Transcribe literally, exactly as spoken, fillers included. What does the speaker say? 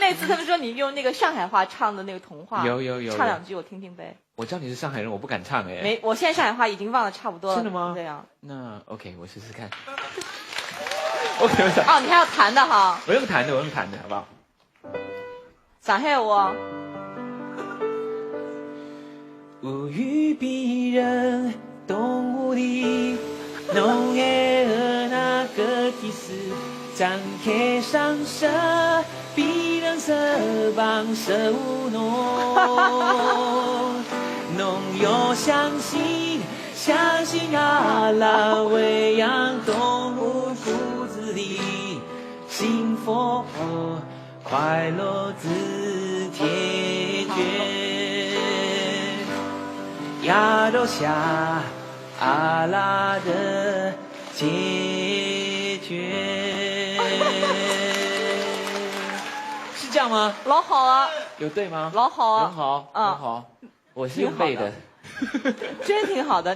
那次他们说你用那个上海话唱的那个童话，有有有有唱两句我听听呗。我知道你是上海人，我不敢唱哎。没，我现在上海话已经忘得差不多了。真的吗对呀、那 OK，我试试看。OK，我想哦，你还要弹的哈？我用弹的，我用弹的，好不好？上海话。 우유 비른 동우리, 농에 은하끝 기스, 짱게 상서 비른 서방 서우노, 농요相信, 相信啊啦喂养动物骨子里，幸福快乐自解决。压落下阿拉的解决。是这样吗？老好啊，有对吗？老好啊很好，嗯很好。我是用背的。真挺好的。